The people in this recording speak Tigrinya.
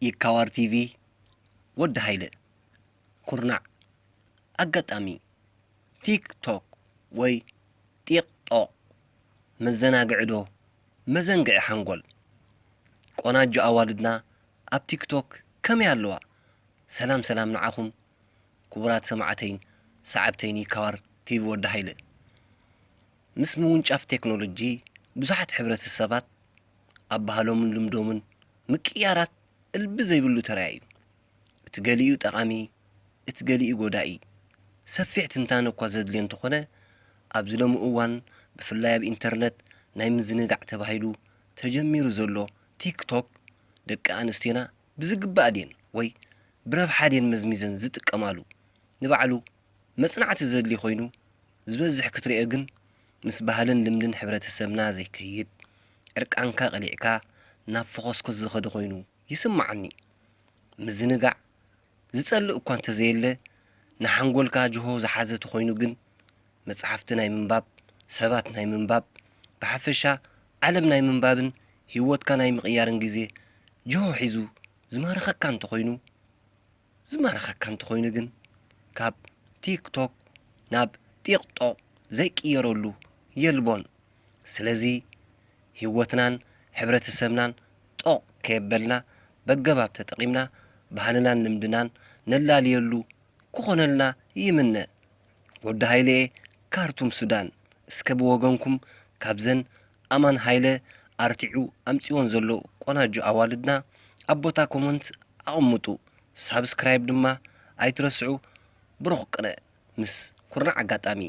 ይካዋር ቲቪ፣ ወዲ ሃይለ፣ ኩርናዕ፣ ኣጋጣሚ፣ ቲክቶክ ወይ ጢቅጦቅ፣ መዘናግዒ ዶ መዘንግዒ ሓንጎል? ቆናጆ ኣዋልድና ኣብ ቲክቶክ ከመይ ኣለዋ? ሰላም ሰላም ንዓኹም ክቡራት ሰማዕተይን ሰዓብተይን ይካዋር ቲቪ ወዲ ሃይለ። ምስ ምውንጫፍ ቴክኖሎጂ ብዙሓት ሕብረተሰባት ኣብ ባህሎምን ልምዶምን ምቅያራት እልቢ ዘይብሉ ተራእዩ። እቲ ገሊኡ ጠቓሚ፣ እቲ ገሊኡ ጎዳኢ። ሰፊሕ ትንታነ እኳ ዘድልዮ እንተኾነ፣ ኣብዚ ሎሚ እዋን ብፍላይ ኣብ ኢንተርነት ናይ ምዝንጋዕ ተባሂሉ ተጀሚሩ ዘሎ ቲክቶክ ደቂ ኣንስትዮና ብዝግባእ ድየን ወይ ብረብሓ ድየን መዝሚዘን ዝጥቀማሉ? ንባዕሉ መጽናዕቲ ዘድልዮ ኮይኑ ዝበዝሕ ክትሪኦ ግን ምስ ባህልን ልምድን ሕብረተሰብና ዘይከይድ፣ ዕርቃንካ ቀሊዕካ ናብ ፈኾስኮስ ዝኸደ ኮይኑ ይስምዓኒ። ምዝንጋዕ ዝጸልእ እኳ እንተዘየለ፣ ንሓንጎልካ ጅሆ ዝሓዘ ተኾይኑ ግን መጽሓፍቲ ናይ ምንባብ፣ ሰባት ናይ ምንባብ፣ ብሓፈሻ ዓለም ናይ ምንባብን ህይወትካ ናይ ምቕያርን ግዜ ጅሆ ሒዙ ዝማርኸካ እንተኾይኑ፣ ዝማርኸካ እንተኾይኑ ግን ካብ ቲክቶክ ናብ ጢቕጦቕ ዘይቅየረሉ የልቦን። ስለዚ ህይወትናን ሕብረተሰብናን ጦቕ ከየበልና በገባብ ተጠቒምና ባህልናን ልምድናን ነላልየሉ ክኾነልና ይምነ። ወዲ ሃይለየ ካርቱም ሱዳን፣ እስከ ብወገንኩም ካብዘን ኣማን ሃይለ ኣርቲዑ ኣምጺወን ዘሎ ቆናጆ ኣዋልድና ኣብ ቦታ ኮመንት ኣቐምጡ። ሳብስክራይብ ድማ ኣይትረስዑ። ብሩኽ ቅነ ምስ ኩርናዕ ኣጋጣሚ።